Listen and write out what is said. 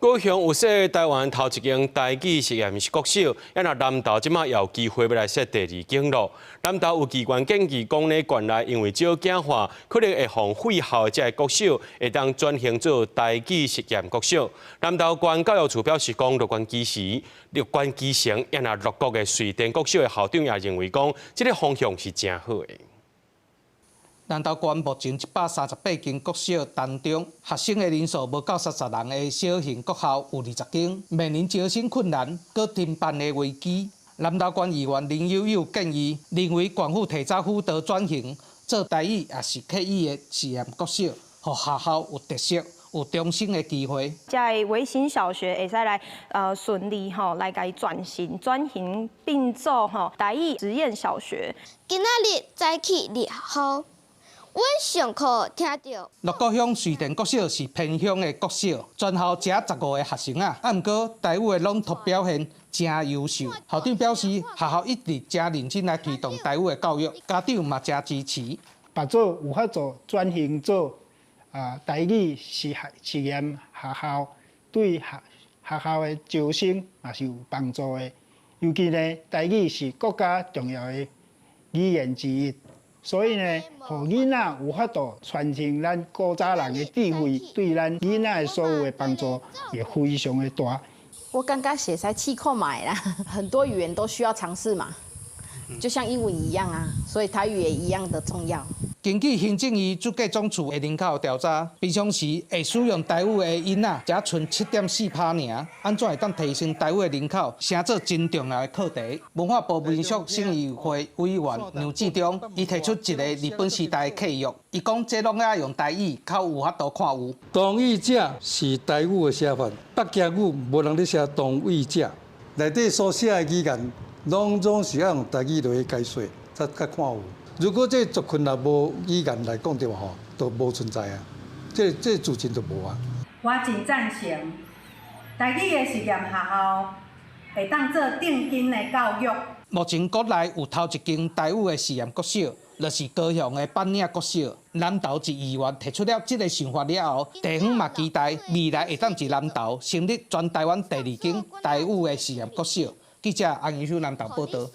高雄有設台灣頭一間台語實驗國小，啊若南投這馬也有機會欲來設第二間囉。南投有議員建議講咧，縣內因為少子化，可能會予廢校的這个國小會當轉型做台語實驗國小。南投縣教育處表示講，樂觀其時，樂觀其成。啊若鹿谷的瑞典國小的校長也認為講，這个方向是誠好的。南投縣目前138間國小當中，學生的人數無夠30人的小型國校有20間，面臨招生困難、閣停辦的危機。南投縣議員林悠悠建議，認為縣府提早輔導轉型做台語抑是客語的實驗國小，予學校有特色、有重生的機會。這個微型小學會使來順利吼來共伊轉型轉型變做吼台語實驗小學。今仔日早起落雨。阮上課聽著。鹿谷鄉瑞田國小是偏鄉的國小，全校只15個學生啊，啊，毋過台語的朗讀表現誠優秀。校長表示，學校一直誠認真來推動台語的教育，家長嘛誠支持。別做有法度轉型做台語實實驗學校，對學學校的招生嘛是有幫助的。尤其呢，台語是國家重要的語言之一。所以呢，予囡仔有法度傳承咱古早人的智慧，對咱囡仔的所有的幫助會非常的大。我感覺會使試看覓啦，很多語言都需要嘗試嘛，就像英文一樣啊，所以台語也一樣的重要。根據行政院主計總處的人口調查，平常時會使用台語的囡仔，才賰7.4趴爾，按怎會當提升台語的人口，成做真重要的課題。文化部民俗審議會委員梁志忠，伊提出一個日本時代的契約，伊講這攏愛用台語，較有法度看有。同語者是台語的寫法，北京語無人咧寫同語者，內底所寫的語言，攏總是愛用台語來解說，才較看有。如果這族群若無語言來講的話，吼，就無存在啊，這這自信就無啊。我真贊成台語的實驗學校會當做定根的教育。目前國內有頭一間台語的實驗國小，就是高雄的板嶺國小。南投一議員提出了這个想法了後，地方嘛期待未來會當佇南投成立全台灣第二間台語的實驗國小。記者安怡秀南投報導。